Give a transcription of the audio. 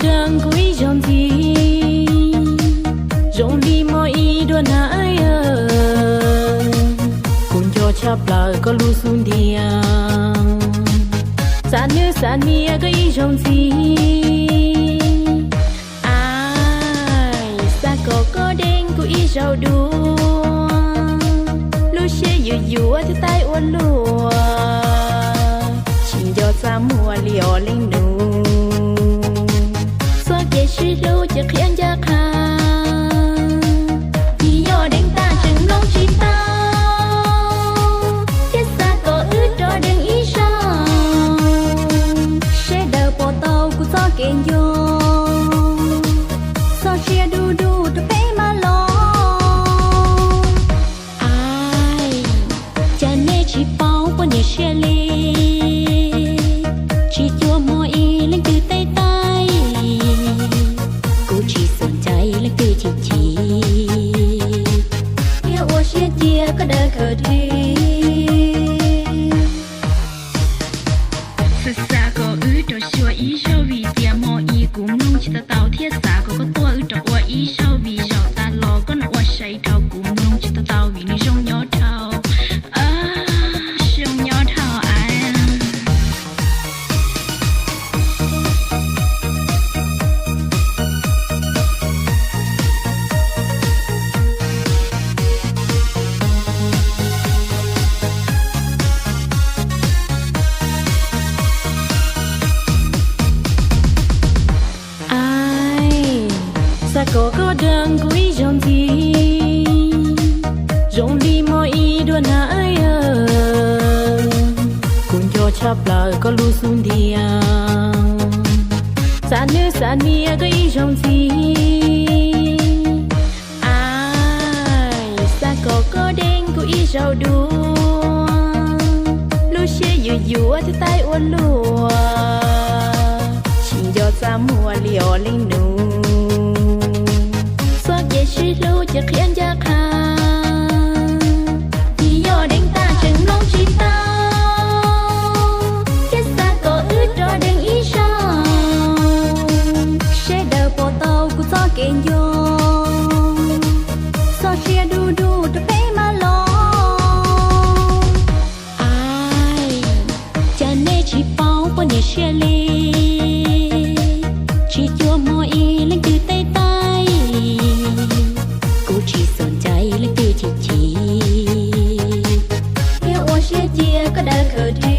deev kuv ib zaug ntxiv, zoo li hmo ib dua na. Kuv nco tshaj plaws koj lub xub ntiag, xav nwb xav nias koj ib zaug ntxiv. Aib, xav kom koj deev kuv ib zaug dua, lub siab yuav yuav thiab taib ua luaj, tsis nco txaj muag li os leej nus. Txoj kev sib hlub ces qhia ncaj qha, vim yog deev tag tseem mloog tsis tau, thiab xav kom wb rov deev ib zaug, seb daws puas tau kuv txoj kev nco, txoj sia du du rau peb mam los. Aib, cas nej tsis paub poj niam siab li, tsis cuag hmo ib leej twg tej taib, kuv tsis txom nyem leej twg chim chim, thiab ua siab cia koj daws khawm ris. Xav xav kom wb rov xyuas ib zaug vim tias hmo ib kuv mloog tsis tau tau thiab xav kom koj tuaj wb rov ua ib zaug vim zaum tas los koj ua sai dhau kuv mloog tsis tau tau vim nws zoo nyob dhau, zoo nyob dhau. Aib, xav kom koj deev kuv ib zaug ntxiv, zoo li hmo ib dua na. Kuv nco tshaj plaws koj lub xub ntiag, xav nwb xav nias koj ib zaug ntxiv. Aib, xav kom koj deev kuv ib zaug dua, lub siab yuav yuav thiab taib ua luaj, tsis nco txaj muag li os leej nus. Txoj kev sib hlub ces qhia ncaj qha, vim yog deev tag tseem mloog tsis tau, thiab xav kom wb rov deev ib zaug, seb daws puas tau kuv txoj kev nco, txoj sia du du rau peb mam los. Aib, cas nej tsis paub poj niam siab li, tsis cuag hmo ib leej twg tej taib, kuv tsis txom nyem leej twg chim chim, thiab ua siab cia koj daws khawm ris.